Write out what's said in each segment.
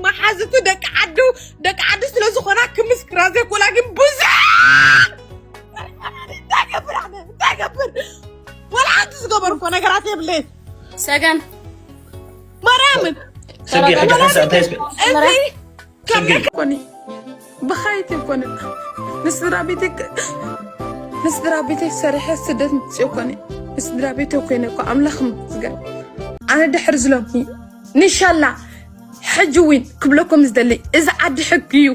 መሓዝቱ ደቂ ዓዱ፣ ደቂ ዓዱ ስለ ዝኾና ክምስክራ ዘይኮና ግን ብዙሕ እንታይ ገብር ኣነ? እንታይ ገብር? ወላ ሓንቲ ዝገበርኮ ነገራት የብለይን። ሰገን። ማርያምን። ሰጊ፣ ሕጂ ሓንሳብ እንታይ ስገ-? እንታይ ሰጊ። ኮኒ። ብኻይት ይኮነ። ንስድራ ቤተይ ክ-፣ ንስድራ ቤተይ ሰሪሐ ስደት ምጽእ ኮኒ። ንስድራ ቤተይ ኮይነ እኮ ኣምላኽ ምስገን። ኣነ ድሕር ዝለምኩ። ንሻላ። ሕጂ እውን ክብለኩም ዝደሊ፣ እዚ ዓዲ ሕጊ እዩ።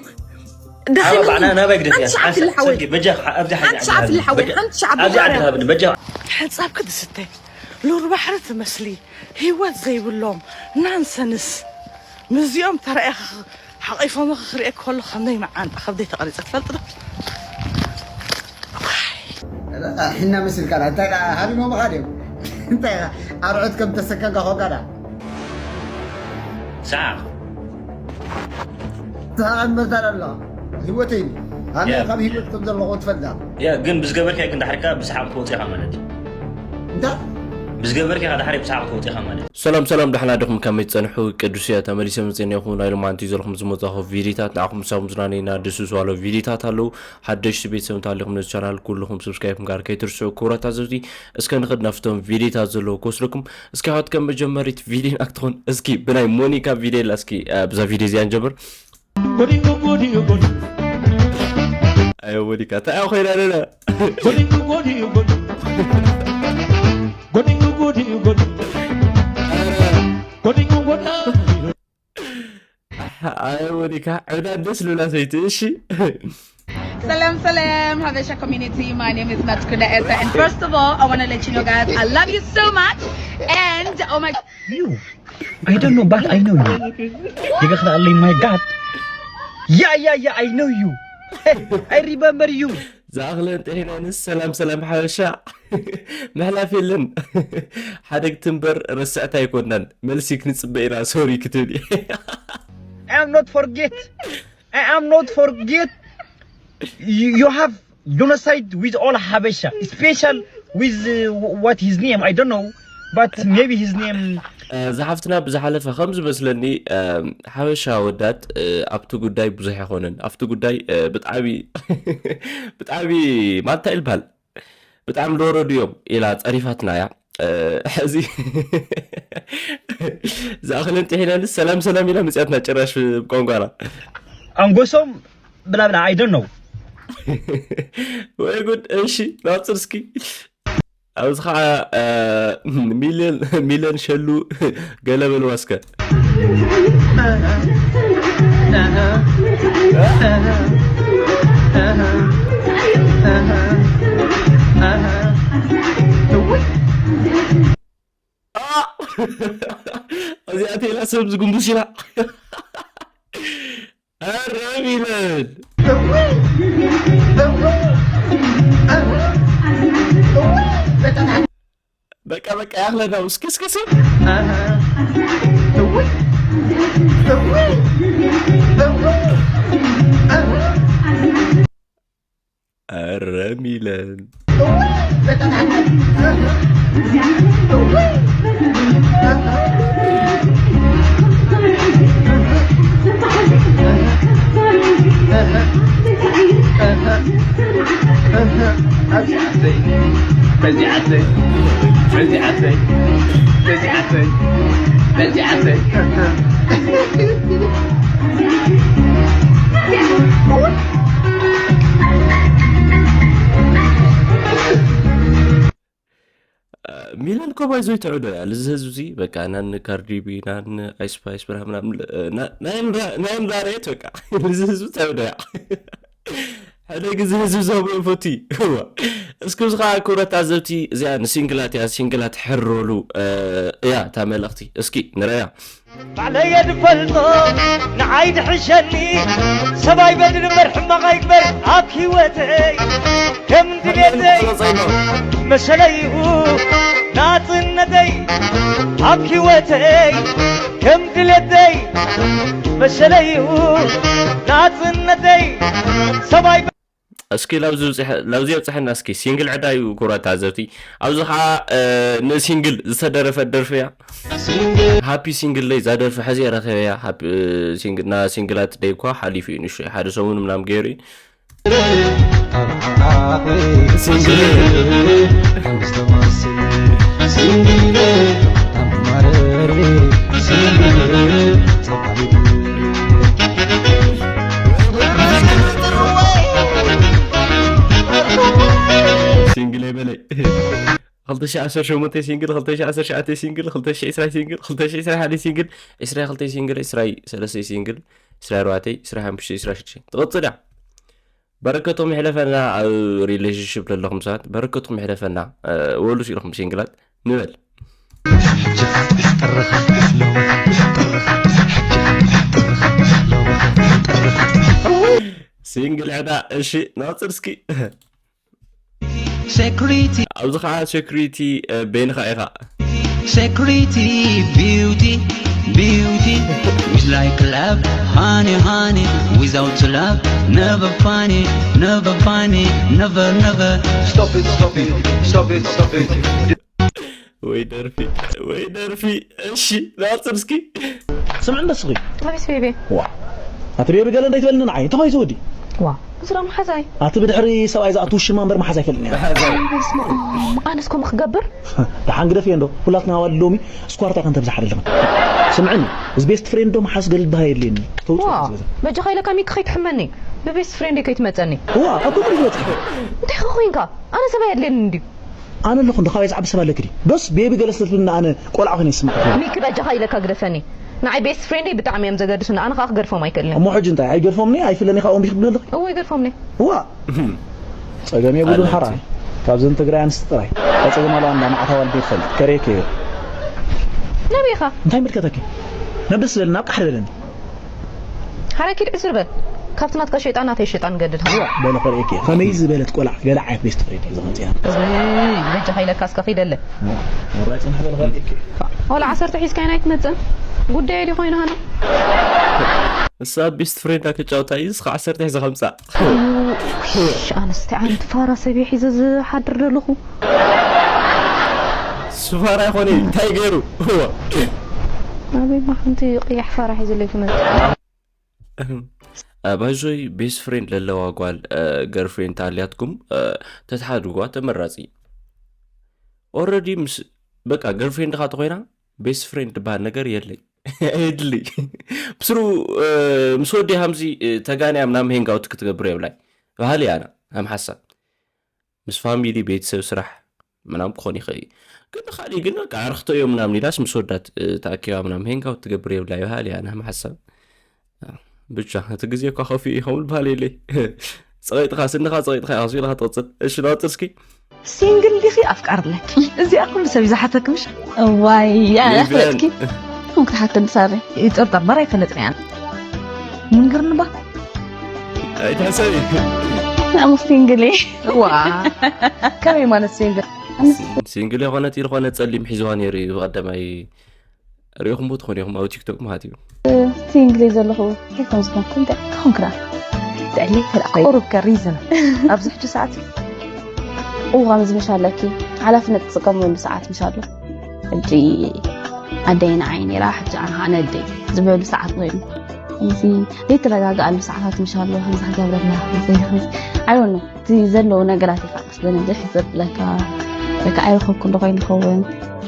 ደኺመኒ። ኣባ፣ ባዕና ናባይ ግደፍ እያ። ሓንቲ ሸዓብ ሓንሳ-፣ ፍልሓወይ። ሰጊ፣ በጃ፣ ኣብዚ ሓንቲ ሓንቲ ሸዓብ ዓዲ ፍልሓወይ። በጃ፣ ሓንቲ ሸዓብ ኣብዚ ዓዲ ፍልሓወይ። ሃብኒ፣ በጃ። ሕጻብ ክድስተ። ሉር ባሕሪ ትመስሊ። ህይወት ዘይብሎም። ናንሰንስ። ምስዚኦም ተራእየ ክኽ-፣ ሓቒፎም ክሪኤ ከሎ ከመይ መዓንጣ ከብደይ ተቐሪጸ ትፈልጥ ዶ? ሒና መሲልካ ዳ፣ እንታይ ዳ፣ ሃሪሞምኻ ድዮም? እንታይ ኢኻ? ኣርዑት ከም ተሰከንካ ኮንካ ዳ? ሰዓቕ። ሰዓቕ እምበር እንታይ ኣሎ? ህይወተይ እዩ። ኣነ ያ። ካብ ህይወት ከም ዘለኹ ትፈልጣ። ያ፣ ግን ብዝገበርካዮ ግን ዳሕሪካ ብሰሓቕ ክትወጽእ ኢኻ ማለት እዩ። እንታይ? ብዝገበርካዮ ዳሕሪ ብሰሓቕ ክትወጽእ ኢኻ ማለት እዩ። ሰላም ሰላም፣ ደሕና ዲኹም? ከመይ ትጸንሑ? ቅዱስ እየ፣ ተመሊሰ መጽኤ እኒአኹም። ናይ ሎማዓንቲ ይዘልኩም ዝመጻኹ ቪዲዮታት ንዓኹም ምሳኹም ዝናነይና ደስ ዝብሉ ቪዲዮታት ኣለዉ። ሓደሽቲ ቤተሰብ እንተሃሊኹም ነዚ ቻናል ኩልኹም ሰብስክራይብ ምግባር ከይትርስዑ። ክቡራት ታዘብቲ፣ እስከ ንኸድ ናብቶም ቪዲዮታት ዘለዉ ክወስደኩም። እስኪ ኣሕዋት፣ ከም መጀመሪት ቪዲዮና ክትኾን፣ እስኪ ብናይ ሞኒካ ቪዲዮ ኢላ፣ እስኪ፣ እ፣ ብዛ ቪዲዮ እዚኣ ንጀምር። ጎዲንጉ ጎዲዩ ጎዲ። ኣዮ ሞኒካ፣ እንታይ ኮይና ኣለና? ጎዲንጉ ጎዲዩ ጎዲ። ጎዲንጉ ጎዲዩ ጎዲ። ጎዲንጉ ጎዲ። ኣዮ ሞኒካ፣ ዕብዳን ደስ ልብላ ሰይቲ፣ እሺ። ሰላም ሰላም፣ Habesha community. My name is Natkuda Esther, and first of all, I want to let you know, guys, I love you so much. And oh my You. I don't know, but I know you. ይገኽላ ኣለይ፣ my God. Yeah, yeah, yeah, I know you. I remember you. ዝኣኽለን ጥሒናንስ ሰላም ሰላም ሓበሻ። ምሕላፍ የለን። ሓደግቲ እምበር ረስዕቲ ኣይኮናን። መልሲ ክንጽበ ኢና፣ ሶሪ ክትብል። I am not forget. I am not forget. You, you have genocide with all Habesha, special with, uh, what his name, I don't know, but maybe his name. እ፣ ዝሓፍትና ብዝሓለፈ ከም ዝመስለኒ፣ እ፣ ሓበሻ ወዳት፣ እ፣ ኣብቲ ጉዳይ ብዙሕ ኣይኮነን። ኣብቲ ጉዳይ፣ እ፣ ብጣዕሚ፣ ብጣዕሚ ማንታ ይልባል። ብጣዕሚ ደወረዱ እዮም ኢላ ጸሪፋትና እያ። እ፣ ሕዚ ዝኣኽለን ጥሒናንስ ሰላም ሰላም ኢላ መጽያትና ጭራሽ ብቋንቋና። ኣንጎሶም ብላ ብላ፣ I don't know። ወይ ጉድ። እሺ፣ ናጽር እስኪ። ኣብዚ ኸዓ፣ እ፣ ሚልዮን፣ ሚልዮን ሸሉ ገለ በልዋ እስከ። አ! እዚኣ ቴላ ሰብ ዝጉንብስ ኢላ። ኣረ ሚለን። በቃ፣ በቃ፣ ያኽለና። እስኪ፣ እስኪ፣ እስኪ። ኣረ ሚለን። ሚለን እኮ ባይዞይ ትዕዶ እያ። ልዚ ህዝቢ እዚ በቃ ናን ካርዲቢ፣ ናን ኣይስፓይስ ብርሃ ምናምን፣ እ፣ ና-፣ ናይን ራ-፣ ናይን ራርየት በቃ። ልዚ ህዝቢ ትዕዶ እያ። ሓደ ግዜ ህዝቢ ዝህቦ ፈቲ። እዋ። እስኪ እዚ ከዓ ክብረት ታዘብቲ እዚኣ ንሲንግላት እያ፣ ሲንግላት ሕረሉ፣ እ፣ እያ እታ መልእኽቲ። እስኪ ንረያ። ባዕለየ ድፈልጦ ንዓይ ድሕሸኒ፣ ሰብኣይ በድል እምበር ሕማቕ ኣይግበር ኣብ ህይወተይ። ከም ድሌተይ መሰለይኡ ናጽነተይ ኣብ ህይወተይ። ከም ድሌተይ መሰለይኡ ናጽነተይ። ሰብኣይ እስኪ ላብዚ ብፅሐ- ላብዚ ኣብፅሐና እስኪ። ሲንግል ዕዳ እዩ ክቡራት ተዓዘብቲ። ኣብዚ ከዓ እ፣ ንሲንግል ዝተደረፈት ደርፊ እያ። ሃፒ ሲንግል ደይ እዛ ደርፊ ሕዚ ረኸበያ። ሃፒ፣ እ፣ ሲንግ- ና ሲንግላት ደይ እኳ ሓሊፉ እዩ ንሹ ሓደ ሰሙን ምናምን ገይሩ እዩ። ሲንግል ሲንግል ኣይበለይ። ክልተ ሺሕ ዓሰርተ ሸሞንተ ሲንግል፣ ክልተ ሺሕ ዓሰርተ ትሽዓተ ሲንግል፣ ክልተ ሺሕ ዕስራ ሲንግል፣ ክልተ ሺሕ ዕስራ ሓደ ሲንግል፣ ዕስራ ክልተ ሲንግል፣ ዕስራ ሰለስተ ሲንግል፣ ዕስራ ኣርባዕተ፣ ዕስራ ሓሙሽተ፣ ዕስራ ሽዱሽተ ትቕፅል እያ። በረከቶም ይሕለፈና። ኣብ ሪሌሽንሽፕ ዘለኹም ሰባት በረከትኩም ይሕለፈና። እ፣ ወሉስ ኢልኩም ሲንግላት ንበል። ሲንግል ዕዳ። እሺ፣ ናፅር እስኪ። Security, ኣብዚ ከዓ ሴኩሪቲ፣ እ፣ በይንኻ ኢኻ። security, beauty, beauty. It's like love, honey, honey. Without love, never funny, never funny, never, never. Stop it, stop it, stop it, stop it. ወይ ደርፊ፣ ወይ ደርፊ። እሺ፣ ናፅር እስኪ። ስምዕ እንዶ እስኺ። ኣቤት ቤቢ። ዋ፣ ኣቲ ቤቢ ገለ እንዳይትበልኒ ንዓይ እንታይ ኮይኑ እዚ ወዲ? ዋ፣ እዚ ደኣ መሓዛይ። ኣቲ ብድሕሪ ሰብኣይ ዝኣቱ ውሽማ እምበር መሓዝ ኣይፈልጥን እየ። በስመ ኣብ። ኣነስ ከምኡ ክገብር? ደሓን ግደፍዮ እንዶ፣ ኩላትና ኣዋልድ ሎሚ ስኳርታ ከንተብዝሓ ደለኹም። ስምዕኒ፣ እዚ ቤስት ፍሬንድ ዶ መሓዝ ገለ ዝበሃል የድልየኒ። ተውፅኦ ዋ፣ ዝበለ። በጃኻ ኢለካ ሚኪ ከይትሕመኒ። ብቤስት ፍሬንደይ ከይትመፀኒ። ዋ፣ ኣብ ከምኡ ድዩ ዝበፅሕ? እንታይ ኸ ኮይንካ? ኣነ ሰብኣይ የድልየኒ እንድዩ። ኣነ ኣለኹ እንዶ ካባይ ዝዓቢ ሰብ ኣለክዲ። ዶስ ቤቢ ገለ ስለትብልና ኣነ ቆልዓ ኮይነ ይስማዕ። ሚኪ በጃኻ ኢለካ ግደፈኒ። ንዓይ ቤስት ፍሬንደይ ብጣዕሚ እዮም ዘገድሱኒ። ኣነ ኸኣ ክገድፎም ኣይክእልን እየ። እሞ ሕጂ እንታይ ኣይገድፎምኒ ኣይፍለኒ ካብኦም ይኽብሉ ኣለኺ? እወ ይገድፎምኒ። ዋ፣ ጸገም የብሉን። ሓራይ ካብዘን ትግራይ ኣንስቲ ጥራይ ጸገም ኣለዋ። እንዳ ማዕታዋ ልቤ ትፈልጥ ከሬክ እዩ። ነቢኻ እንታይ ምልከተኪ? ነብስ በል ናብ ቃሕ በለኒ። ሓራይ ኪድ ዕስር በል። ካብቲ ናትካ ሸይጣን ናተይ ሸይጣን ገድድ። በለ ከርእየኪ። ከመይ ዝበለት ቆልዓ ገለ ዓይነት ቤስት ፍሬንድ እዩ ዘመፅያ። በጃኻ ኢለካ እስከ ኺደለ። ወራይ ፅንሕ በለ ከርእየኪ። ዋላ ዓሰርተ ሒዝካ ናይ ትመፅእ ጉዳይ ድዩ ኮይኑ ሃና? እሳ ቤስት ፍሬንዳ ክጫውታ እዩ እስኻ ዓሰርተ ሒዛ ከምፃእ። ኣነስ እንታይ ዓይነት ፋራ ሰብ እየ ሒዘ ዝሓድር ዘለኹ? ስፋራ ይኾነ እንታይ ገይሩ? ኣበይ ማ ሓንቲ ቅያሕ ፋራ ሒዘለይ ክመፅእ? ባይዞይ ቤስት ፍሬንድ ለለዋ ጓል ገርፍሬንድ ተሃልያትኩም ተትሓድጓ ተመራፂ። ኦረዲ ምስ በቃ ገርፍሬንድኻ ተኾይና ቤስት ፍሬንድ ዝበሃል ነገር የለይ። የድሊ ብስሩ ምስ ወዲ ሃምዚ ተጋንያ ምናምን ሄንጋውት ክትገብር የብላይ ባህል ያና ሃም ሓሳብ ምስ ፋሚሊ ቤተሰብ ስራሕ ምናምን ክኾን ይኽእል እዩ። ግን ንካሊእ ግን በቃ ኣርክቶ እዮም ምናምን ኢላስ ምስ ወዳት ተኣኪባ ምናምን ሄንጋውት ትገብር የብላ ይበሃል እያ ናም ሓሳብ። ብቻ እቲ ግዜ እኳ ከፊኡ ይኸውን በሃል የለይ። ፀቂጥካ ስንኻ ፀቂጥካ ኢኻ ኢልካ ትቕፅል። እሺ ናወፅር እስኪ። ሲንግል ዲኺ ኣፍቃር ኣለኪ? እዚኣ ኩሉ ሰብ ይዝሓተኪ ምሽ? እዋይ ሊቨን። ኣፍለጥኪ ከም ክትሓተኒ ሳሪ ይጠርጠር በር ኣይፈለጥን እያ። ምንግርኒ ባ ኣይትሕሰቢ። ንዕሙ ሲንግል እየ። ዋ ከመይ ማለት ሲንግል? ሲንግል የኾነት ዝኾነ ፀሊም ሒዝዋ ነይሩ እዩ ብቐዳማይ ሪኢኹምዎ ትኾኑ ኢኹም ኣብ ቲክቶክ ማለት እዩ። ሲንግል እየ ዘለኹ። እንታይ ከም ዝኾንኩ እንታይ ክኾንክና? ትዕሊ ተላእኮ ቁሩብ ከ ሪዝን ኣብዚ ሕጂ ሰዓት እዋ ምዝ ምሽ ኣለኪ ሓላፍነት ትጥቀምሉ ሰዓት ምሽ ኣሎ። ሕጂ ኣደይ ንዓይ ነይራ ሕጂ ኣነ ከዓ ነደይ ዝበሉ ሰዓት ኮይኑ እዚ ዘይተረጋግኣሉ ሰዓታት ምሽ ኣሎ። ከምዚ ክገብረልና ከምዚ ከምዚ ኣይወነ እቲ ዘለዉ ነገራት እዩ ከዓ መስለኒ ብዙሕ ዘብለካ ወይ ከዓ ኣይረኸብኩ እንዶ ኮይኑ ይኸውን።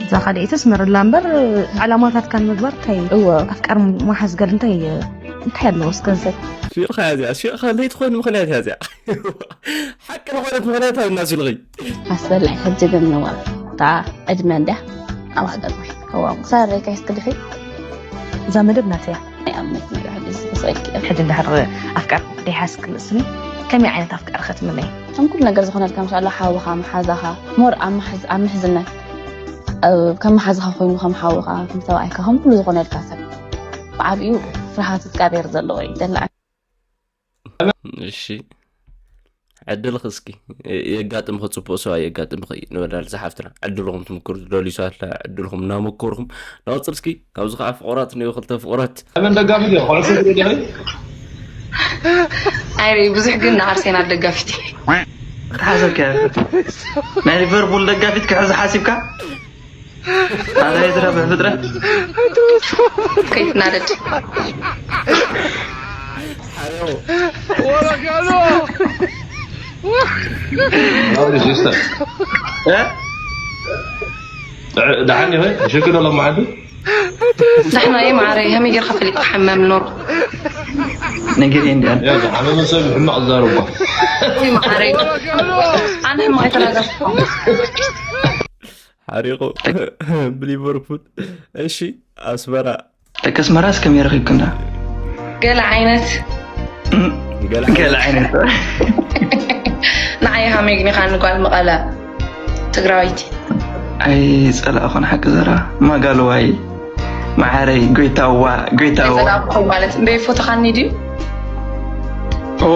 እዛ ካልኣይተስ መረላ እምበር ዕላማታትካ ንምግባር እንታይ እወ ኣፍቃር መሓዝ ገል እንታይ እንታይ ኣለዎ እስከ ንሰብ ስኢልካ እያ እዚኣ ስኢልካ ለይትኾን ምኽንያት እያ እዚኣ። ሓቂ ዝኾነት ምኽንያት ኣብ እናስልኺ ኣስበላዒ ሕጂ ግን ንዋ እታ ዕድመ እንድያ ኣብ ሃገርና ከዋም ሳረይ ካይስክልኺ እዛ መደብ ናተያ ናይ ኣብነት ነገር ሕጂ ዝኽስእልኪ ሕጂ እንድሕር ኣፍቃር ደይሓስክ ንእስኒ ከመይ ዓይነት ኣፍቃር ከትምነይ ከም ኩሉ ነገር ዝኾነልካ ምሻላ ሓውኻ መሓዛኻ ሞር ኣብ መሓዝ- ኣብ ምሕዝነት ኣብ- ከም መሓዝኻ ኮይኑ ከም ሓውኻ ከም ሰብኣይካ ከም ኩሉ ዝኾነልካ ሰብ ብዓብኡ ፍርሃት እግዚኣብሔር ዘለዎ እዩ ደላ እሺ ዕድልኺ እስኪ የጋጥምኺ ፅቡቅ ሰብኣይ የጋጥምኺ እዩ ንበላል ዝሓፍትና ዕድልኹም ትምክሩ ትደልዩ ሰባት ዕድልኹም እናመከርኹም ናወፅር እስኪ ካብዚ ከዓ ፍቁራት እኒኦ ክልተ ፍቁራት መን ደጋፊ ዲኹ ኩዕሶ እግሪ ዲኺ ኣይ ብዙሕ ግን ንኣርሴናል ደጋፊት እየ። ተሓሰብካ ናይ ሊቨርፑል ደጋፊት ክሕዝ ሓሲብካ ኣረ ዝረብሕ ፍጥረት ከይትናደድ። Sorry, sister. እ? دحين هاي شكله لما عدو. ዳሕና እየ ማዕረ ከመይ ጌርካ ፈሊጥካ ሓማም ኖሩ? ነገር እንዲያን يا زلمة، أنا مسوي حمى عزار وبا. ወይ ማዕረ ኣነ ሕማቕ ኣይተናገርኩ። ሓሪቑ ብሊቨርፑል። እሺ ኣስመራ ደቂ ኣስመራስ ከመይ ረኺብክና ገለ ዓይነት ገለ ገለ ዓይነት ንዓይ ሃሜግኒኻ ንጓል መቐለ ትግራወይቲ ኣይፀላእኹን ሓቂ ዘራ ማጋልዋይ መዓረይ ጎይታዋ ጎይታዋ ጸላእኩ ማለት እንደ ፎቶኻኒ ድዩ? ኦ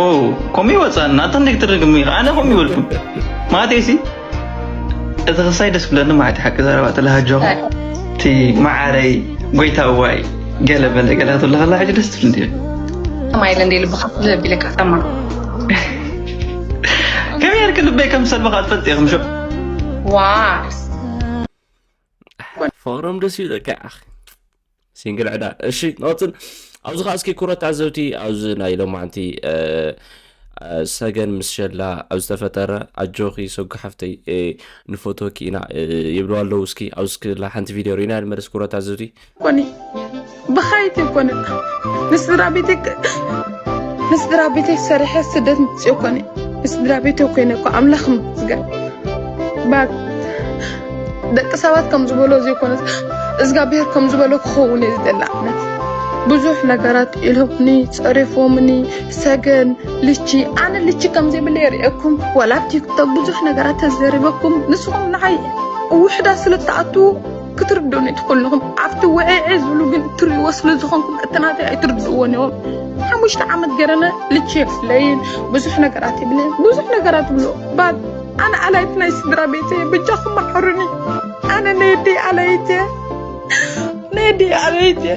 ከምኡ ይወፃና ኣታ እንደ ክትርግም ኢኻ ኣነ ከምኡ ይበልኩም ማለት ሲ እቲ ክሳይ ደስ ብለኒ ማለት ሓቂ ዘረባ ተለሃጆኹ እቲ መዓረይ ጎይታዋይ ገለ በለ ገለ ክትብለ ከላ ሕጂ ደስ ትብል እንዲ ሰማይ ኢለ እንደ ልብኻ ልብ ኢለካ ሰማ ከመይ ጌርክ ልበይ ከም ሰልበኻ ትፈልጥ ኢኹም ሸ ዋ ፍቕሮም ደስ ይብለካ ኣኺ ሲንግል ዕዳ። እሺ ንቐፅል። ኣብዚ ከዓ እስኪ ኩረት ታዘብቲ ኣብዚ ናይ ሎማዕንቲ እ፣ እ፣ ሰገን ምስ ሸላ ኣብ ዝተፈጠረ ኣጆኺ ሰጉ ሓፍተይ እ፣ ንፈትወኪ ኢና እ፣ ይብሉ ኣለዉ። እስኪ ኣብዚ ክላ ሓንቲ ቪድዮ ሪና ንመለስ ኩረት ታዘብቲ። ኮነ ብኻይት ይኮነ ንስድራ ቤተይ ክ- ንስድራ ቤተይ ሰሪሐ ስደት ምፅእ ኮነ ንስድራ ቤተይ ኮይነ እኮ ኣምላኽ ምዝገብ ባት ደቂ ሰባት ከም ዝበሎ ዘይኮነ እግዚኣብሔር ከም ዝበሎ ክኸውን እየ ዝደሊ ኣነ ብዙሕ ነገራት ኢሎምኒ ፀሪፎምኒ ሰገን ልቺ ኣነ ልቺ ከም ዘይብለ የርእየኩም ዋላ ኣብ ቲክቶክ ብዙሕ ነገራት ተዘሪበኩም ንስኹም ንዓይ ውሕዳ ስለ ትኣትዉ ክትርድኡኒ ትኽእሉ ኢኹም ኣብቲ ውዕዒ ዝብሉ ግን ትርእይዎ ስለ ዝኾንኩም እቲ ናተይ ኣይትርድእዎን ኢኹም ሓሙሽተ ዓመት ገይረነ ልቺ የብለይን ብዙሕ ነገራት ይብለይን ብዙሕ ነገራት ይብሉ ባት ኣነ ኣላይት ናይ ስድራ ቤት እየ በጃኹም መሓሩኒ ኣነ ነየደይ ኣላይት እየ ነየደይ ኣላይት እየ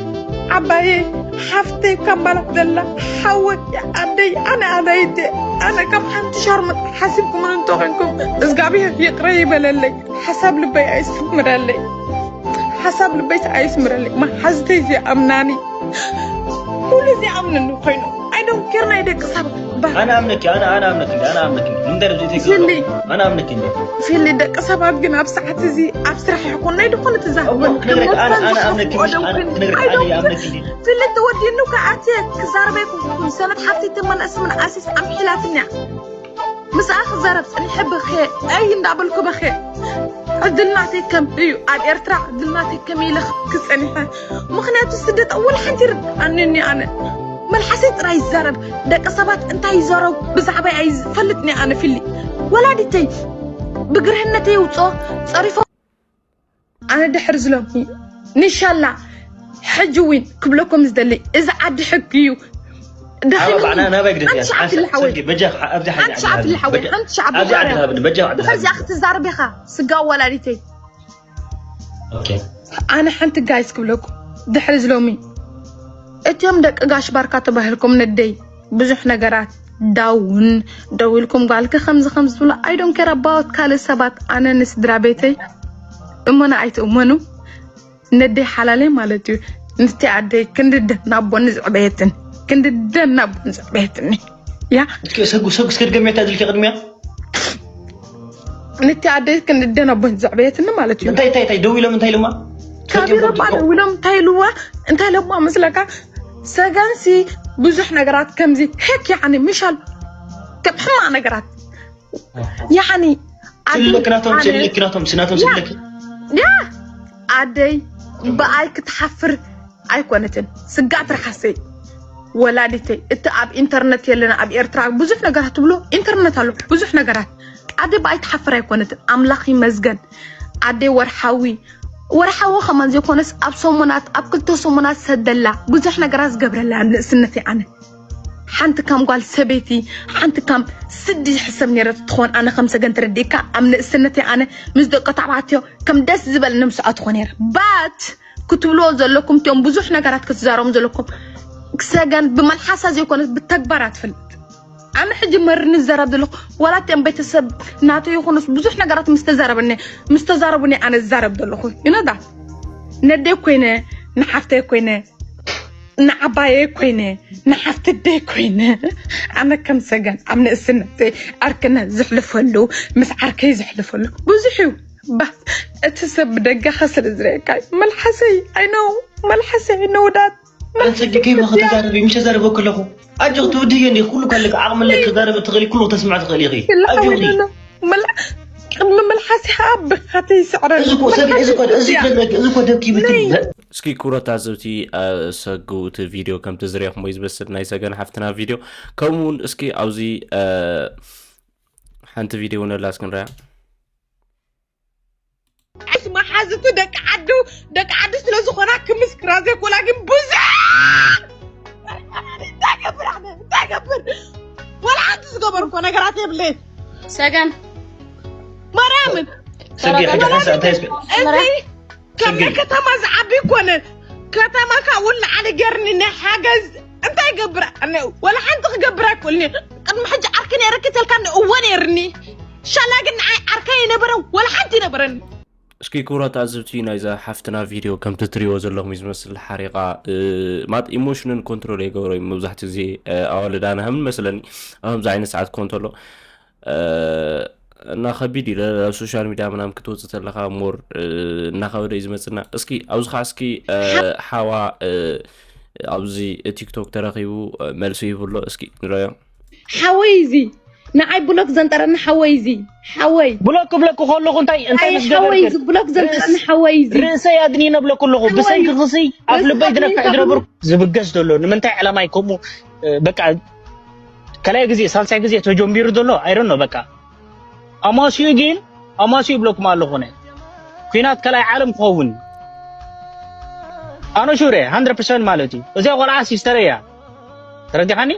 ዓባየይ ሓፍተይ ካብ ማላት ዘላ ሓወይ ኣደይ ኣነ ኣላይት እየ ኣነ ከም ሓንቲ ሻርሙጥ ሓሲብኩምን እንተኾንኩም እግዚኣብሔር ይቕረ ይበለለይ ሓሳብ ልበይ ኣይስምረለይ ሓሳብ ልበይ ኣይስምረለይ መሓዝተይ ዘይኣምናኒ ኩሉ ዘይኣምነኒ ኮይኑ ኣይዶን ኬር ናይ ደቂ ሰባት ኣነ ኣምነኪ ኣነ ኣነ ኣምነኪ ኣነ ኣምነኪ ንምንታይ ደብዚ ተይክ ፊሊ ኣነ ኣምነኪ እንዲ ፊሊ ደቂ ሰባት ግን ኣብ ሰዓት እዚ ኣብ ስራሕ ይኹን ናይ ድኾነ ትዛረበኒ ክነግረክ ኣነ ኣነ ኣምነኪ ኣነ ክነግረክ ኣነ ኣምነኪ እንዲ ፊሊ ተወዲኑ ከኣትየ ክዛረበ ይኩንኩም ሰነት ሓፍቲ ተመነእስ ምን ኣሲስ ኣምሒላትንያ ምስኣ ክዛረብ ጸኒሐ በኸ ኣይ እንዳበልኩ በኸ ዕድልናተይ ከም እዩ ኣብ ኤርትራ ዕድልናተይ ከም ኢለ ክጸኒሐ ምኽንያቱ ስደት ኣወል ሓንቲ ርድኣንኒ ኣነ መልሓሰይ ጥራይ ይዛረብ ደቂ ሰባት እንታይ ይዛረቡ ብዛዕባይ ኣይፈልጥኒ ኣነ ፊሊ ወላዲተይ ብግርህነተይ የውፅኦ ፀሪፎ ኣነ ድሕር ዝሎም ንሻላ ሕጂ እውን ክብለኩም ዝደሊ እዚ ዓዲ ሕጊ እዩ ኣባ ባዕና ናባይ ግደፍ እያ ሓንቲ ሸዓብ ትልሓወይ በጃ ኣብዚ ሓይሊ ሓንቲ ሸዓብ ትልሓወይ ሓንቲ ሸዓብ ኣብዚ ዓዲ ሃብኒ በጃ ዓዲ ድሕር እዚኣ ክትዛረብ ኢኻ ስጋ ኣወላዲተይ ኦኬ ኣነ ሓንቲ ጋይስ ክብለኩም ድሕሪ ዝሎሚ እትዮም ደቂ ጋሽ ባርካ ተባሂልኩም ነደይ ብዙሕ ነገራት ዳውን ደው ኢልኩም ጓልኪ ከምዚ ከምዚ ትብሉ ኣይዶን ኬር ኣባወት ካልእ ሰባት ኣነ ንስድራ ቤተይ እመኑ ኣይትእመኑ ነደይ ሓላለይ ማለት እዩ ንቲ ኣደይ ክንዲ ደም ናቦ ንዝዕበየትን ክንዲ ደም ናቦ ንዝዕበየትኒ ያ እስኪ ሰጉ ሰጉ እስከ ድገምያ እንታይ ዝልኪ ቅድሚያ ንቲ ኣደይ ክንዲ ደም ናቦ ንዝዕበየትኒ ማለት እዩ እንታይ እንታይ እንታይ ደው ኢሎም እንታይ ኢሎማ ካቢረባ ደው ኢሎም እንታይ ኢልዋ እንታይ ኢሎማ መስለካ ሰገንሲ ብዙሕ ነገራት ከምዚ ሄክ ያኒ ምሻል ከም ሕማቕ ነገራት ያኒ ስልክ ናቶም ስልክ ናቶም ስናቶም ስልክ ያ ኣደይ ብኣይ ክትሓፍር ኣይኮነትን ስጋእ ትርሓሰይ ወላዲተይ እቲ ኣብ ኢንተርነት የለና ኣብ ኤርትራ ብዙሕ ነገራት ትብሎ ኢንተርነት ኣሎ ብዙሕ ነገራት ኣደ ብኣይ ትሓፍር ኣይኮነትን ኣምላኽ ይመስገን ኣደይ ወርሓዊ ወርሓዊ ከማን ዘይኮነስ ኣብ ሰሙናት ኣብ ክልተ ሰሙናት ሰደላ ብዙሕ ነገራት ዝገብረላ ኣብ ንእስነተይ ኣነ ሓንቲ ከም ጓል ሰበይቲ ሓንቲ ከም ስዲ ሕሰብ ነይረ ትኾን ኣነ ከም ሰገን ተረዲእካ ኣብ ንእስነተይ ኣነ ምስ ደቂ ተባዕትዮ ከም ደስ ዝበለኒ ምስኣ ትኾን ነይረ ባት ክትብልዎ ዘለኩም እቲኦም ብዙሕ ነገራት ክትዛረቦም ዘለኩም ሰገን ብመልሓሳ ዘይኮነት ብተግባር ኣትፈልጥ ኣነ ሕጂ መርኒ ዝዛረብ ዘለኹ፣ ዋላ እቲኦም ቤተሰብ ናተይ ይኹኑስ ብዙሕ ነገራት ምስ ተዛረበኒ፣ ምስ ተዛረቡኒ ኣነ ዝዛረብ ዘለኹ። You know that? ነደይ ኮይነ፣ ንሓፍተይ ኮይነ፣ ንዓባየይ ኮይነ፣ ንሓፍትደይ ኮይነ፣ ኣነ ከም ሰገን ኣብ ንእስነተይ ዓርክነ ዝሕልፈሉ፣ ምስ ዓርከይ ዝሕልፈሉ ብዙሕ እዩ። ባ፣ እቲ ሰብ ብደገኻ ስለ ዝርእየካ እዩ። መልሓሰይ፣ I know፣ መልሓሰይ፣ I know that። ኣንጸጊ ከይማ ከተዛረቢ፣ ምሽ ተዛረበ ከለኹ፣ ኣጆኽ ትውድዮ እንዲ፣ ኩሉ ከለክ ዓቕሚ ኣለክ፣ ክዛረብ ትኽእሊ፣ ኩሉ ክተስምዕ ትኽእሊ ኢኺ። ኣጆኺ። ቅድሚ መልሓስ ሃብ ብኻተይ ስዕረኒ። እዚ እኮ ሰብ፣ እዚ እኮ፣ እዚ እኮ፣ እዚ እኮ ደብኪ ብትል። እስኪ ክቡራት ተዓዘብቲ፣ እ፣ ሰጉ እቲ ቪድዮ ከምቲ ዝረኣኹሞ እዩ ዝመስል ናይ ሰገን ሓፍትና ቪድዮ። ከምኡ እውን እስኪ ኣብዚ፣ እ፣ ሓንቲ ቪድዮ እውን ኣላ እስኪ ንሪኣ። ዓስ መሓዝቱ ደቂ ዓዱ፣ ደቂ ዓዱ ስለ ዝኾና ክምስክራ ዘይኮላ ግን ብዙሕ እንታይ ገብር ኣነ? እንታይ ገብር? ወላ ሓንቲ ዝገበርኮ ነገራት የብለይ። ሰገን። ማርያምን። ሰገን፣ ሕጂ ሓንሳእ እንታይ ስገ- እዚ ካብ ናይ ከተማ ዝዓቢ ይኮነ። ከተማ ካብኡ ንላዕሊ ገርኒ ናይ ሓገዝ እንታይ ገብር ኣነ? ወላ ሓንቲ ክገብር ኣይክእልኒ። ቅድሚ ሕጂ ዓርኪ ነይረኪ ተልካ እወ ነይርኒ። ሻላ ግን ንዓይ ዓርከይ ኣይነበረን፣ ወላ ሓንቲ ኣይነበረን። እስኪ ክቡራት ተዓዘብቲ ናይዛ ሓፍትና ቪድዮ ከምቲ ትሪእዎ ዘለኹም እዩ ዝመስል ሓሪቓ፣ እ፣ ማለት ኢሞሽንን ኮንትሮል የገብሮ እዩ መብዛሕትኡ ግዜ፣ እ፣ ኣዋልድ ኣነ ከም መስለኒ ኣብ ከምዚ ዓይነት ሰዓት ክኾን ተሎ፣ እ፣ እና ከቢድ እዩ። ኣብ ሶሻል ሚድያ ምናምን ክትወፅእ ተለኻ ሞር፣ እ፣ እናኸበደ እዩ ዝመፅና። እስኪ ኣብዚ ኸዓ እስኪ፣ እ፣ ሓዋ፣ እ፣ ኣብዚ ቲክቶክ ተረኺቡ፣ እ፣ መልሲ ይህቡ ኣሎ። እስኪ ንረዮ። ሓወይ እዚ ንዓይ ብሎክ ዘንጠረኒ ሓወይ እዚ ሓወይ። ብሎክ ክብለኩ ከለኹ እንታይ፣ እንታይ ኣይ ምስ ሓወይ ገበርክ? እዚ ብሎክ ዘንጠረኒ ርእስ-፣ ሓወይ እዚ። ርእሰይ ኣድኒነ ብለኩ ኣለኹ። ሓወይ። ብሰንኪ ክሲ ኣብ ርእሲ ልበይ ኣድኒነ ዝነፍዕ ዝነበርኩ ዝብገስ ዘሎ። ንምንታይ ዕላማይ ከምኡ፣ እ፣ በቃ፣ ካልኣይ ግዜ፣ ሳልሳይ ግዜ ተጀሚሩ ዘሎ? I don't know፣ በቃ። ኣማስዩ ግን፣ ኣማስዩ ይብለኩም ኣለኹ፣ ነ ኩናት ካልኣይ ዓለም ክኸውን። ኣነ ሹር እየ፣ ሃንድረድ ፐርሰንት ማለት እዩ። እዚኣ ቆልዓ ሲስተር እያ። ተረዲኻኒ?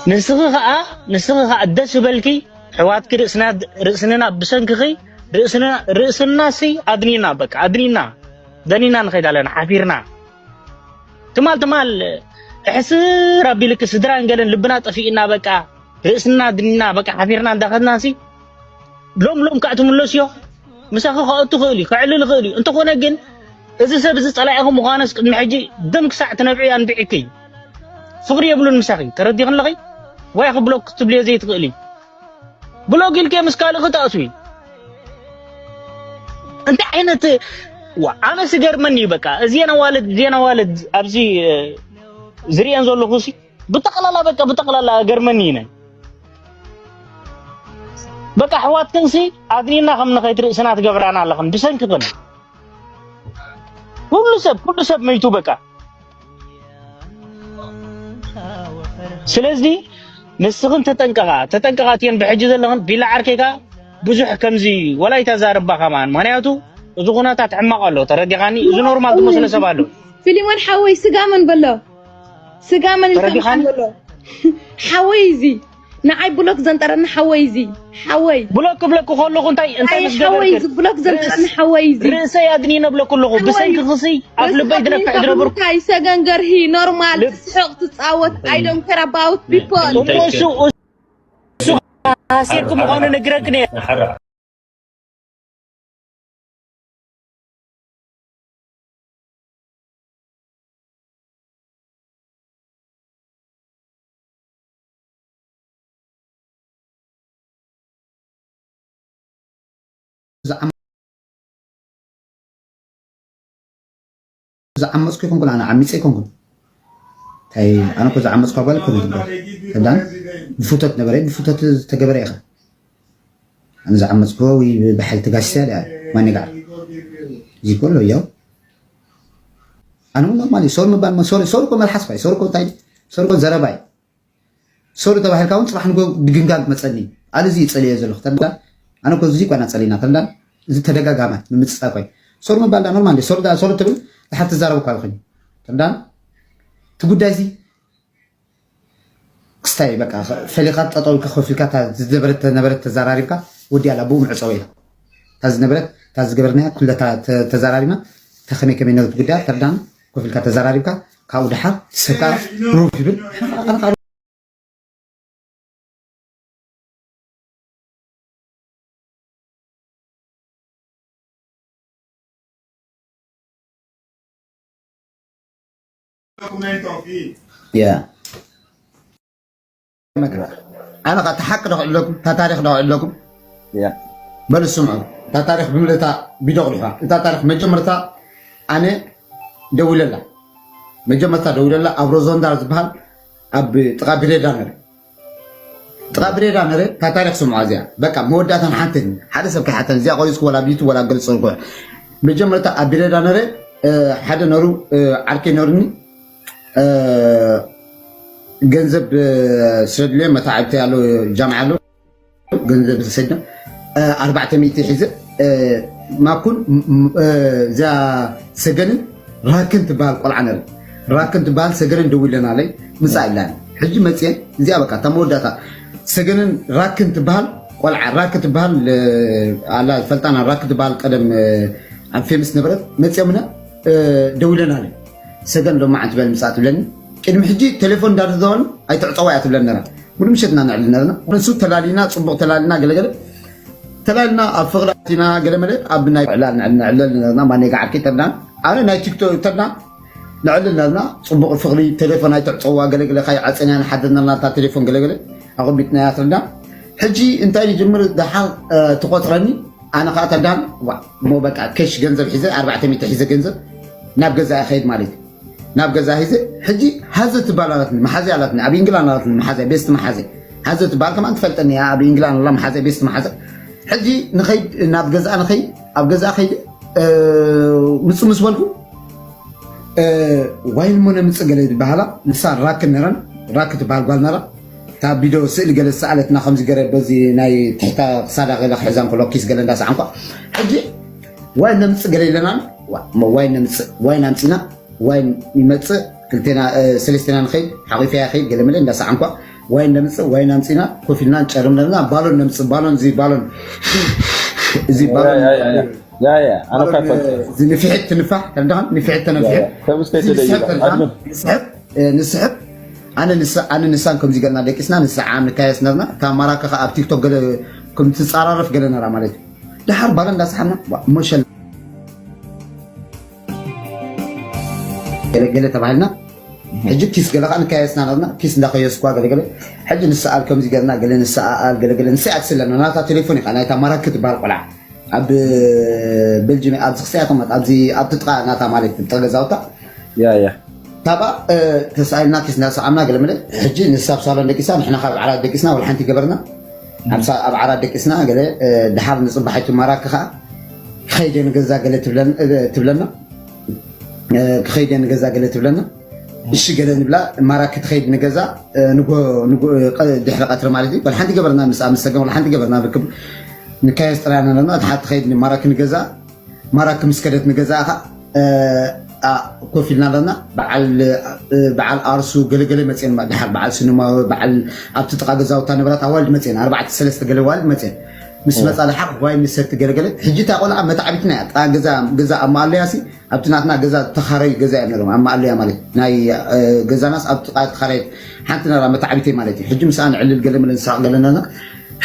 ንስኺ ኸኣ፣ ንስኺ ኸኣ ደስ ዝበልኪ፣ ኣሕዋትኪ ርእስና፣ ርእስንና ብሰንክኺ፣ ርእስና፣ ርእስናሲ ኣድኒና፣ በቃ፣ ኣድኒና። ደኒና ንኸይድ ኣለና፣ ሓፊርና። ትማል፣ ትማል፣ እሕስር ኣቢልኪ ስድራን ገለን ልብና ጠፊእና፣ በቃ፣ ርእስና ኣድኒና፣ በቃ፣ ሓፊርና እንዳኸድናሲ፣ ሎም ሎም ከዓ ትምለስዮ። ምሳኺ ክኣቱ ይኽእል እዩ፣ ክዕልል ይኽእል እዩ። እንተኾነ ግን፣ እዚ ሰብ እዚ ጸላኢኺ ምዃነስ ቅድሚ ሕጂ ደም ክሳዕ ትነብዒ ኣንቢዕኪ። ፍቕሪ የብሉን ምሳኺ። ተረዲኽኒ ኣለኺ? ዋይ ብሎክ ክትብልዮ ዘይትኽእሊ። ብሎክ ኢልኪ ምስ ካልእ ክትኣትዊ። እንታይ ዓይነት ዋ-፣ ኣነ ዝገርመኒ እዩ በቃ። እዚኤን ኣዋልድ፣ እዚኤን ኣዋልድ ኣብዚ፣ እ፣ ዝርእየን ዘለኹ ሲ ብጠቕላላ በቃ፣ ብጠቕላላ ገርመኒ እዩ። በቃ ኣሕዋትክንሲ ኣድኒና ከም ንኸይድ ርእስና ትገብራና ኣለኽን ብሰንክኽን። ኩሉ ሰብ፣ ኩሉ ሰብ መይቱ በቃ። ስለዚ ንስኽን ተጠንቀቓ፣ ተጠንቀቓ እቲኤን ብሕጂ ዘለኽን ቢላ ዓርከይ ከኣ ብዙሕ ከምዚ ወላ ኣይተዛርባ ከማን። ምኽንያቱ እዚ ኩነታት ሕማቕ ኣሎ፣ ተረዲኻኒ? እዚ ኖርማል ዝመስሎ ሰብ ኣሎ። ፊሊሞን ሓወይ ስጋ መን በሎ? ስጋ መን ኢልካ ተረዲኻኒ? በሎ? ሓወይ እዚ ንዓይ ብሎክ ዘንጠረኒ ሓወይ እዚ ሓወይ። ብሎክ ክብለኩ ከለኹ እንታይ፣ እንታይ ኣይ ምስ ሓወይ ገበርክን? እዚ ብሎክ ዘንጠረኒ ርእስ-፣ ሓወይ እዚ። ርእሰይ ኣድኒነ ብለኩ ኣለኹ። ሓወይ፣ ብሰንኪ ክሲ ኣብ ርእሲ ልበይ ኣድኒነ ዝነፍዕ ዝነበርኩ። እንታይ ሰገን ገርሂ ኖርማል ልብ-፣ ትስሕቕ ትጻወት፣ I don't care about people። እሞ እሱ፣ እሱ ኣሲርኩ ምዃኑ ነግረክን እየ። ዝዓም-፣ ዝዓመፅኩ ይኮንኩን፣ ኣነ ዓሚፀ ይኮንኩን። እንታይ፣ ኣነ እኮ ዝዓመፅኩ ጓል እኮ ነው ዝብሎ። ተዳን ብፍቶት ነበረ፣ ብፍቶት ዝተገበረ ኢኻ። ኣነ ዝዓመፅኩ ወይ ብሓይሊ ተጋሲሰ እያ፣ ማን ይጋር? እዚ እኮ ኣሎ፣ ያው። ኣነ እውን ኖርማል እዩ፣ ሶሪ ምባል፣ ሶሪ፣ ሶሪ እኮ መልሓስ እኮ እዩ፣ ሶሪ እኮ እንታይ፣ ሶሪ እኮ ዘረባ እዩ። ሶሪ ተባሂልካ እውን ጽባሕ ንግሆ ድግምጋም ክመጸኒ እዩ። ኣነ እዚ እየ ጸሊኤ ዘለኹ። ተረዳን? ኣነ እኮ እዚ እኮ ኢና ጸሊእና። ተረዳን? እዚ ተደጋጋማይ ምምጽጻ እኮ እዩ። ሶሪ ምባል ዳ ኖርማል ድዩ? ሶሪ ዳ፣ ሶሪ ትብል ድሓር ትዛረብ እኳ ይኹን። ተረዳን? እቲ ጉዳይ እዚ ክስታይ በቃ ፈሊኻ ጠጠው ኢልካ ኮፍ ኢልካ እታ ዝነበረት፣ ተነበረት ተዘራሪብካ ወዲኣላ ብኡ መዕጸዊ ኢላ። እታ ዝነበረት፣ እታ ዝገበርናያ ኩለታ ተ-፣ ተዘራሪብና፣ እታ ከመይ ከመይ ነበረት ጉዳያ ተረዳን? ኮፍ ኢልካ ተዘራሪብካ ካብኡ ድሓር ሰካ ሩፍ ይብል። ያ መግባ ኣነ ኸዓ እቲ ሓቂ ዶ ክዕለኩም፣ እታ ታሪኽ ዶ ክዕለኩም? ያ በሉ ስምዑ። እታ ታሪኽ ብምልእታ ቪድዮ ቅድሕዋ። እታ ታሪኽ መጀመርታ ኣነ ደዊለላ። መጀመርታ ደዊለላ ኣብ ሮዞንዳር ዝበሃል ኣብ ጥቓ ቢሬዳ ነረ። ጥቓ ቢሬዳ ነረ። እታ ታሪኽ ስምዑ እዚኣ። በቃ መወዳእታን ሓንተን። ሓደ ሰብ ከይሓተን። እዚኣ ቆሪጽኩ ወላ ኣብ ዩቱብ ወላ ኣብ ገለ ጽርግሑ። መጀመርታ ኣብ ቢሬዳ ነረ፣ እ፣ ሓደ ነሩ፣ እ፣ ዓርከይ ነሩኒ። እ፣ ገንዘብ፣ እ፣ ስደድልዮ መታዕብቲ ኣሎ ጃምዓ ኣሎ። ገንዘብ ዝሰደ፣ እ፣ ኣርባዕተ ሚእቲ ሒዘ፣ እ፣ ማኩን፣ ም-፣ ም-፣ እ፣ እዚኣ ሰገንን ራክን ትበሃል ቆልዓ ነረ። ራክን ትበሃል ሰገንን ደዊለናለይ ምጻእ ኢላኒ። ሕጂ መጽየ እዚኣ በቃ እታ መወዳእታ ሰገንን ራክን ትበሃል ቆልዓ ራክ ትበሃል፣ እ፣ ኣላ ፈልጣና ራክ ትበሃል ቀደም፣ እ፣ ኣብ ፌምስ ነበረት መጽዮምና፣ እ፣ ደዊለናለይ። ሰገን ሎማዓንቲ በል ምጻእ ትብለኒ። ቅድሚ ሕጂ ቴሌፎን እንዳተዛወርን ኣይትዕጸዋ እያ ትብለኒ ነራ። ሙሉ ምሸት ኢና ነዕልል ነርና። ንሱ ተላሊና፣ ጽቡቕ ተላሊና፣ ገለገለ ተላሊና፣ ኣብ ፍቕሪ ኣቲና፣ ገለመለ ኣብ ናይ ዕላል ነዕል-፣ ነዕልል ነርና። ማን የጋዓኪ ተድናን ኣነ ናይ ቲክቶክ ተድና ነዕልል ነርና። ጽቡቕ ፍቕሪ፣ ቴሌፎን ኣይትዕጸዋ፣ ገለገለ ካይ ዓጸንያ ንሓድር ነርና፣ እታ ቴሌፎን ገለገለ ኣቐሚጥናያ ተድና። ሕጂ እንታይ ንጅምር ደሓር፣ እ፣ ትቆጽረኒ፣ ኣነ ኸኣ ተዳን፣ ዋ፣ እሞ በቃ፣ ኬሽ ገንዘብ ሒዘ፣ ኣርባዕተ ሚእቲ ሒዘ ገንዘብ፣ ናብ ገዛ እኸይድ ማለት እዩ። ናብ ገዛ ሒዘ፣ ሕጂ ሃዘ ትባል ኣላትኒ፣ መሓዘ ኣላትኒ፣ ኣብ ኢንግላንድ ኣላትኒ፣ መሓዘ፣ ቤስት መሓዘ። ሃዘ ትባል ከማን ትፈልጠኒ እያ፣ ኣብ ኢንግላንድ ኣላ መሓዘ፣ ቤስት መሓዘ። ሕጂ ንኸይድ፣ ናብ ገዛ ንኸይድ፣ ኣብ ገዛ ኸይድ፣ እ፣ ምጹ ምስ በልኩ፣ እ፣ ዋይን ሞ ነምጽእ ገለ ዝበሃላ፣ ንሳ ራክ ነረን፣ ራክ ትበሃል ጓል ነራ። እታ ቪድዮ ስእሊ ገለ ዝሰኣለትና ከምዚ ገረ በዚ ናይ ትሕታ ክሳዳ ገለ ክሕዛ እንከሎ ኪስ ገለ እንዳሰዓንኳ። ሕጂ ዋይን ነምጽእ ገለ ኢለና፣ ዋ፣ ሞ ዋይን ነምጽእ፣ ዋይን ኣምጺና፣ ዋይን ይመጽእ፣ ክልቴና፣ እ፣ ሰለስቴና ንኸይድ፣ ሓቂፈያ ይኸይድ፣ ገለ መለ እንዳሰዓንኳ፣ ዋይን ነምጽእ፣ ዋይን ኣምጺና፣ ኮፍ ኢልና ንጨርም ነርና፣ ባሎን ነምጽእ፣ ባሎን፣ እዚ ባሎን፣ እዚ ባሎን፣ ያ፣ ያ፣ ያ፣ ያ። ያ፣ ያ፣ ኣነ ባሎን፣ እኳ ኣይፈልጥን። እዚ ንፍሒት ትንፋሕ፣ ተረዳኸን? ንፍሒት ተነፊሑ። ያ፣ ያ። ከም እስከ እዚ ይስሕብ፣ ይደይባ። ተረዳኸን? ኣድምን። ንስሕብ፣ እ፣ ንስሕብ። ኣነ ንሳ-፣ ኣነ ንሳን ከምዚ ገርና ደቂስና፣ ንስዓ ንካየስ ነርና፣ እታ ማራከ ከኣ ኣብ ቲክቶክ ገለ ከም ትጻራረፍ ገለ ነራ ማለት እዩ። ደሓር ባሎን እንዳሰሓና፣ ዋ፣ እሞ ሸል ገለ ገለ ተባሂልና፣ ሕጂ ኪስ ገለ ከኣ ንካየስና ነርና፣ ኪስ እንዳኸየስኳ ገለ ገለ፣ ሕጂ ንስኣል ከምዚ ገርና፣ ገለ ንስኣል፣ ገለ ገለ ንስኣ ትስለና፣ ናታ ቴሌፎን ኢኻ፣ ናይታ ማራኪ ትበሃል ቆልዓ። ኣብ ቤልጅም፣ ኣብዚ ክስያ ተማት፣ ኣብዚ ኣብቲ ጥቓ ናታ ማለት፣ ጥቓ ገዛውታ። ያ፣ ያ። ታባ፣ እ፣ ተሳኢልና ኪስ እንዳሰዓምና ገለ መለ፣ ሕጂ ንሳ ኣብ ሳሎን ደቂሳ፣ ንሕና ካብ ዓራት ደቂስና፣ ወላ ሓንቲ ገበርና። ኣብ ሳ-፣ ኣብ ዓራት ደቂስና፣ ገለ፣ እ፣ ድሓር ንጽባሒቱ ማራኪ ከኣ፣ ክኸይድ እየ ንገዛ ገለ ትብለን-፣ እ፣ ትብለና። እ፣ ክኸይድ እየ ንገዛ ገለ ትብለና። እሺ ገለ ንብላ፣ ማራኪ ትኸይድ ንገዛ፣ እ፣ ንጎ-፣ ንጎ-፣ እ፣ ቀ-፣ ድሕሪ ቀትሪ ማለት እዩ። ወላ ሓንቲ ገበርና፣ ምስ ኣምሰገን ወላ ሓንቲ ገበርና፣ ርክብ ንካየስ ጥራይ ኣለና። እቲ ሓንቲ ትኸይድ ማራኪ ንገዛ፣ ማራኪ ምስ ከደት ንገዛ ኸ፣ እ፣ ኣ፣ ኮፍ ኢልና ኣለና። በዓል፣ እ፣ በዓል ኣርሱ ገለገለ መጽየን፣ ድሓር በዓል ስንማወ፣ በዓል ኣብቲ ጥቓ ገዛውታ ነበራት ኣዋልድ መጽየን፣ ኣርባዕተ ሰለስተ ገለ ኣዋልድ መጽየን። ምስ ኦ። መጻ ድሓር ዋይን ንሰቲ ገለገለ። ሕጂ እታ ቆልዓ መታዕቢትና እያ። ጥቓ ገዛ፣ ገዛ ኣብ ማእለያሲ ኣብቲ ናትና ገዛ ተኻረዩ ገዛ እዮም ነይሮም፣ ኣብ ማእለያ ማለት ናይ፣ እ፣ ገዛናስ ኣብ ጥቓ ተኻረየት ሓንቲ ነራ መታዕቢተይ ማለት እዩ። ሕጂ ምስኣ ንዕልል ገለ መለ ንስሓቕ ገለ ነርና።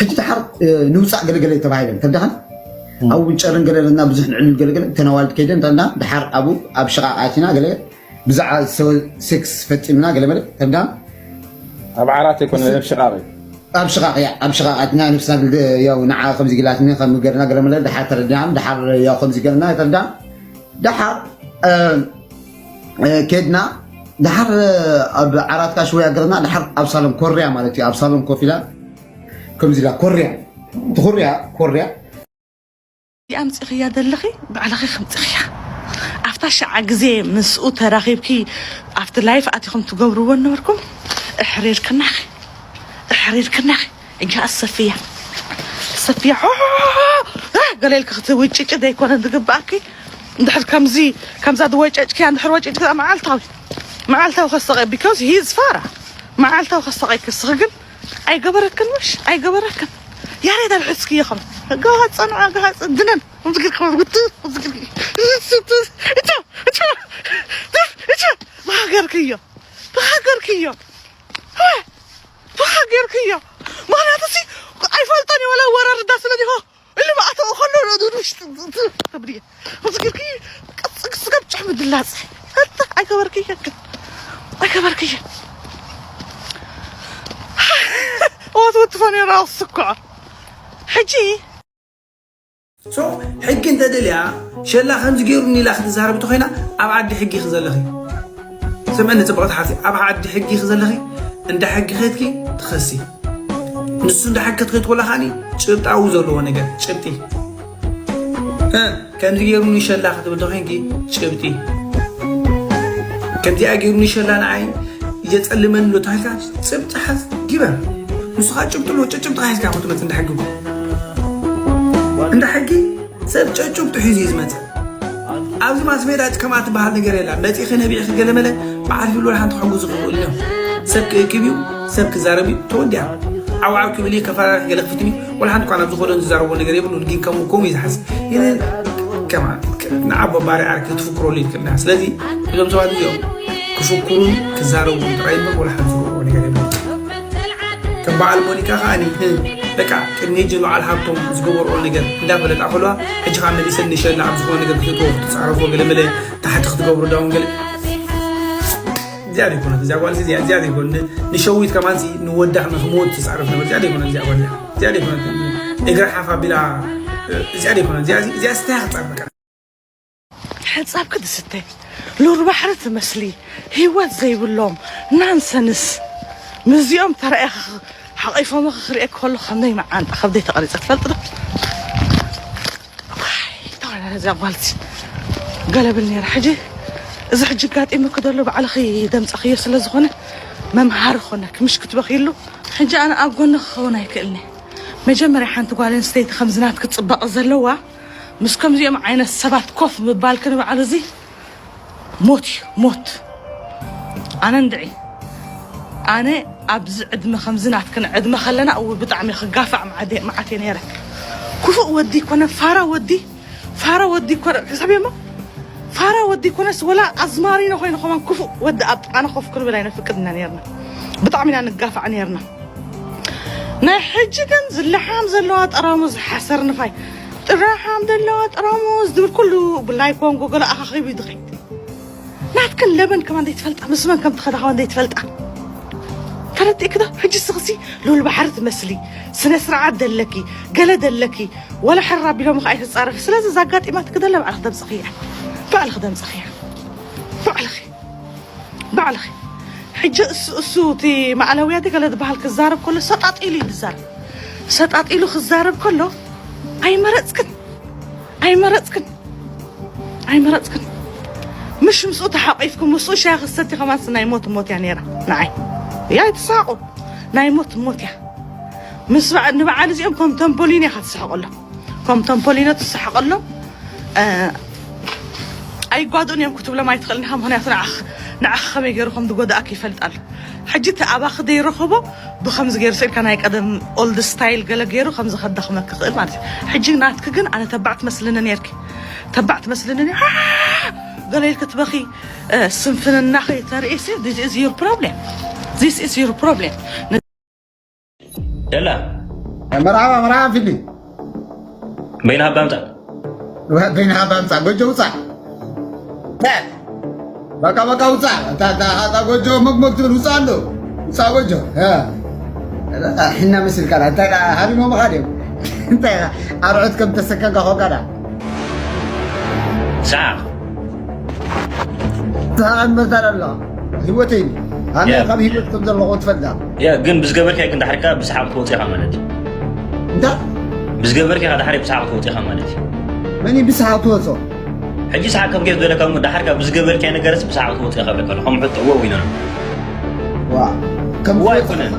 ሕጂ ደሓር፣ እ፣ ንውጻእ ገለ ገለ ተባሂለን ተብዳኸን እም። ኣብኡ ንጨርን ገለ ነርና ብዙሕ ንዕልል ገለ ገለ ተነዋልድ ከይደን ተንዳ ደሓር ኣብኡ ኣብ ሽቓቕ ኣቲና ገለ ብዛዕባ ሰ-፣ ሴክስ ፈጺምና ገለ መለ ተንዳ ኣብ ዓራት ኣይኮነ፣ ኣብ ሽቓቕ እዩ። ኣብ ሽቓቕ እያ፣ ኣብ ሽቓቕ ኣትና ንብስና ግልደ-፣ ያው ንዓ ከምዚ ግላትኒ ከም ገርና ገለ መለ ደሓር ተረዲናም፣ ደሓር ያው ከምዚ ገርና ተረዳም። ደሓር፣ እ፣ እ፣ ከድና፣ ደሓር፣ እ፣ ኣብ ዓራት ካሽ ወይ ኣገርና፣ ደሓር ኣብ ሳሎን ኮርያ ማለት እዩ፣ ኣብ ሳሎን ኮፍ ኢላ፣ ከምዚ ኢላ ኮርያ፣ ትኹርያ፣ ኮርያ። ኣምጺኽያ ዘለኺ፣ ባዕልኺ ከምጽኽያ። ኣብታ ሸዓ ግዜ ምስኡ ተራኺብኪ፣ ኣብቲ ላይፍ ኣቲኹም ትገብርዎ ነበርኩም፣ እሕሬርክናኺ፣ እሕሬርክናኺ። እጃ ሰፍያ፣ ሰፍያ፣ ሆ፣ ሆ፣ ሆ፣ ሆ፣ እ፣ ገለ ኢልኪ ክትውጭጭ ደይኮነ ዝግብኣኪ። እንድሕር ከምዚ፣ ከምዛ ዝወጨጭክያ፣ እንድሕር ወጭጭክያ፣ መዓልታዊ፣ መዓልታዊ ከሰቐ፣ because he is ፋራ። መዓልታዊ ከሰቐ፣ ክስኺ ግን ኣይገበረክን፣ ምሽ? ኣይገበረክን። ያሬድ ኣልሕዝክዮ፣ ከም ጋሃጽ ጸንዓ፣ ጋሃጽ ድነን። ከምዚ ጌርካ፣ ውት፣ ከምዚ ጌርካ። እቻ፣ እቻ፣ እቻ፣ እቻ፣ ብሃገርክዮ፣ ብሃገርክዮ። ሀ! ብሃገርክዮ። ምኽንያቱ ሲ፣ ኣይፈልጦን እየ፣ ወላ ወራርዳ ስለ ዲሆ። ኢሉ ብኣተው ከሎ ንእዱ ውሽጢ ትብል እየ። ከምዚ ጌርኪ ቀጽ-፣ ስጋብ ጭሕሚ ድላጽ። ኣታ ኣይገበርክዮ ግን። ኣይከበርክይ። ወትውት ፋኔራ ስኳር። ሕጂ ሶ ሕጊ እንተደልያ ሸላ ከምዚ ገይሩኒ ኢላ ክትዛረብ እንተኮይና ኣብ ዓዲ ሕጊ ኢኺ ዘለኺ። ስምዕኒ ጽብቕቲ ሓፍቲ፣ ኣብ ዓዲ ሕጊ ኢኺ ዘለኺ። እንዳ ሕጊ ከድኪ ትኸሲ። ንሱ እንዳ ሕጊ ክትከይድ ከላ ከዓኒ ጭብጣዊ ዘለዎ ነገር ጭብጢ እ፣ ከምዚ ገይሩኒ ሸላ ክትብል ተኮይንኪ ጭብጢ። ከምዚኣ ገይሩኒ ሸላ ንዓይ የጸልመኒ ኣሎ ተባሂልካ ጭብጢ ሓዝ ግበር። ንሱ ከዓ ጭብጢ ኣለዎ። ጭጭብጢ ሒዝካ ክትመጽእ እንዳ ሕጊ እኮ። እንዳ ሕጊ ሰብ ጨጭብጡ ሒዙ እዩ ዝመጽእ። ኣብዚ ማስ ሜዳ ከምኣ ትበሃል ነገር የላ። መጺኺ ነቢዕኺ ገለመለ በዓል ፊልም ወላ ሓንቲ ክሕግዙ ክኽእሉ እዮም። ሰብ ክእክብ እዩ፣ ሰብ ክዛረብ እዩ፣ ተወዲኣ። ዓው ዓው ክብል እዩ፣ ከፈራርሕ ገለ ክፍትን እዩ። ወላ ሓንቲ እኳ ናብ ዝኾነ ዝዛረቦ ነገር የብሉን፣ ግን ከምኡ ከምኡ እዩ ዝሓስብ። ግን ከማን ንዓቦ ባርያ ዓርኪ ክትፍክረሉ ይትክእልና። ስለዚ እዞም ሰባት እዚኦም ክፍክሩን ክዛረቡን ጥራይ እምበር ወላ ሓንቲ ዝገብርዎ ነገር የብሉን። ከም በዓል ሞኒካ ከዓኒ በቃ ቅድሚ ሕጂ በዓል ሃብቶም ዝገበርኦ ነገር እንዳፈለጣ ከለዋ ሕጂ ከዓ መሊሰን ንሸላ ኣብ ዝኾነ ነገር ክትእትዎ ክትፃረፎ ገለመለ ታሕቲ ክትገብሩ ዳውን ገለ እዚኣ ዘይኮነት እዚኣ ጓል እዚኣ እዚኣ ዘይኮነ ንሸዊት ከማን ንወዳዕ ንክመውት ትፃረፍ ነበር እዚኣ ዘይኮነ እዚኣ ጓል እዚኣ ዘይኮነ እግራ ሓፍ ኣቢላ እዚኣ ዘይኮነ እዚኣ እዚኣ ስተያ ክትፃር በቃ ሕጻብ ክትስተ ሉር ባሕሪ ትመስሊ ህይወት ዘይብሎም ናንሰንስ ምዚኦም ተረኣየ ሓቂፎም ክሪኤ ከሎ ከመይ መዓንጣ ከብደይ ተቐሪጸ ትፈልጥ ዶ እዛ ጓልቲ ገለብል ነይራ ሕጂ እዚ ሕጂ ጋጢሙኪ ዘሎ ባዕልኺ ደምፀኽዮ ስለ ዝኾነ መምሃሪ ኮነኪ ምሽ ክትበኽይሉ ሕጂ ኣነ ኣብ ጎኒ ክኸውን ኣይክእልኒ መጀመርያ ሓንቲ ጓል ኣንስተይቲ ከምዚ ናትኪ ፅባቐ ዘለዋ ምስ ከምዚኦም ዓይነት ሰባት ኮፍ ምባልኪ ንባዕሉ እዚ ሞት እዩ ሞት ኣነ እንድዒ ኣነ ኣብዚ ዕድመ ከምዚ ናትክን ዕድመ ከለና እው ብጣዕሚ ክጋፋዕ መዓት እየ ነይረ ክፉእ ወዲ ይኮነ ፋራ ወዲ ፋራ ወዲ ይኮነ ሕሳብ እሞ ፋራ ወዲ ይኮነስ ወላ ኣዝማሪኖ ኮይኑ ከማን ክፉእ ወዲ ኣብ ጥቃና ኮፍ ክንብል ኣይነፍቅድና ነርና ብጣዕሚ ኢና ንጋፋዕ ነርና ናይ ሕጂ ግን ዝለሓም ዘለዋ ጠራሙዝ ሓሰር ንፋይ ጥራሓም ዘለዋ ጠራሙዝ ዝብል ኩሉ ብላይ ኮንጎ ገለ ኣኻኺቡ ይድኸይድ ናትክን ለበን ከማን ዘይትፈልጣ ምስ መን ከም ትኸዳ ከማን ዘይትፈልጣ ተረዲእኪ ዶ ሕጂ ስኽሲ ሉል ባሕሪ ትመስሊ ስነ ስርዓት ደለኪ ገለ ደለኪ ወላ ሕራ ቢሎም ከኣ ይትጻረፊ ስለዚ ዛጋጢማትኪ ደለ ባዕልኺ ደምጽኽያ ባዕልኺ ደምጽኽያ ባዕልኺ ባዕልኺ ሕጂ እሱ እሱ እቲ ማዕለውያ ገለ ዝበሃል ክዛረብ ከሎ ሰጣጢሉ እዩ ዝዛረብ ሰጣጢሉ ክዛረብ ከሎ ኣይመረፅክን ኣይመረፅክን ኣይመረፅክን ምሽ ምስኡ ተሓቂፍኩም ምስኡ ሻሂ ክሰቲ ከማንስ ናይ ሞት ሞት እያ ነይራ ንዓይ እያ ኣይትሳቁ ናይ ሞት ሞት እያ ምስ ንበዓል እዚኦም ከም ተምፖሊን እያ ክትስሕቀሎም ከም ተምፖሊኖ ትስሕቀሎም ኣይጓድኡን እዮም ክትብሎም ኣይትኽእልን ኢኻ ምክንያቱ ንዓኽ ከመይ ገይሩ ከም ዝጎዳእክ ይፈልጥ ኣሎ ሕጂ እቲ ኣባኺ ዘይረኸቦ ብኸምዚ ገይሩ ስኢልካ ናይ ቀደም ኦልድ ስታይል ገለ ገይሩ ከምዚ ከዳኽመክ ይኽእል ማለት እዩ ሕጂ ናትኪ ግን ኣነ ተባዕ ትመስልኒ ነርኪ ተባዕ ትመስልኒ ነር ገለ ኢልክ ትበኺ ስንፍንናኺ ተርኢ this is your problem this is your problem ደላ መርሓባ መርሓባ ፊሊ በይና ሃባ ምጻእ በይና ሃባ ምጻእ ጎጆ ውጻእ በቃ በቃ ውጻእ እታ እታ ጎጆ መግመግ ትብል ውጻእ ኣሎ ውጻእ ጎጆ ሕና መሲልካ እንታይ ሃሪሞምኻ ድዮም እንታይ ኣርዑት ከም ተሰከንካ ኮንካ ዳ ሰዓቕ ሰዓቕ መታል ኣሎ ህይወተይ ኣነ ካብ ህይወት ከም ዘለኹ ትፈልጣ ግን ብዝገበርካዮ ግን ዳሕርካ ብሰሓቕ ትወፅእ ኢኻ ማለት እዩ እንታ ብዝገበርካ ኢኻ ዳሕሪ ብሰሓቕ ትወፅእ ኢኻ ማለት እዩ መን ብሰሓቕ ትወፅኦ ሕጂ ሰሓቕ ከም ገይር ዝበለካ እሞ ዳሕርካ ብዝገበርካዮ ነገርስ ብሰሓቕ ትወፅእ ኢኻ ብለካ ከም ሕቶ እወ ወይና ዋ ከም ዋ ኣይኮነን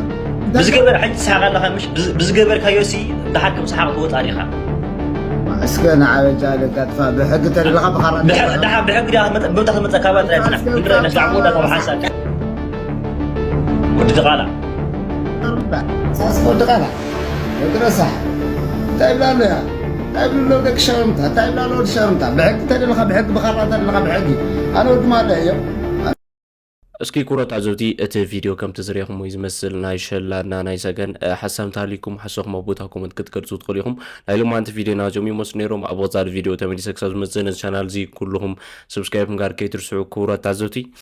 ብዝገበር ሕጂ ሰሓቕ ኣለኻ ምሽ ብዝገበርካዮ ሲ ዳሓር ከም ሰሓቕ ትወፅኣ ዲኻ እስከ ንዓበጃ ደጋጥፋ ብሕጊ ተደለኻ ብኻራ ብሕጊ ዲኻ መጠ- ብምንታይ ክትመፀ ካባ ጥራይ ፅናሕ ምንድረ ነሽ ዳዕሞ እንዳተባሓሳ ወዲ ድቓላ ሳስ ወዲ ቃላ ወዲ ረሳሕ እንታይ ብላ ኣሎ ያ እንታይ ብሎ ደቂ ሸርምታ እንታይ ብላ ኣሎ ወዲ ሸርምታ ብሕጊ ተደለኻ ብሕጊ ብኻራ ተደለኻ ብሕጊ ኣነ ወዲ ማለ እዮም እስኪ ኩረት ኣዘውቲ እቲ ቪድዮ ከምቲ ዝሪኹም እዩ ዝመስል ናይ ሸላና ናይ ሰገን ሓሳብ እንተሃሊኩም ሓሳብኩም ኣብ ቦታ ኮመንት ክትገልፁ ትኽእሉ ኢኹም ናይ ሎማንቲ ቪድዮ ናዞም ይመስሉ ነይሮም ኣብ ወፃሊ ቪድዮ ተመሊሰ ክሳብ ዝመፅእ ነዚ ቻናል እዚ ኩልኹም ሰብስክራይብ ምግባር ከይትርስዑ ክቡራት ኣዘውቲ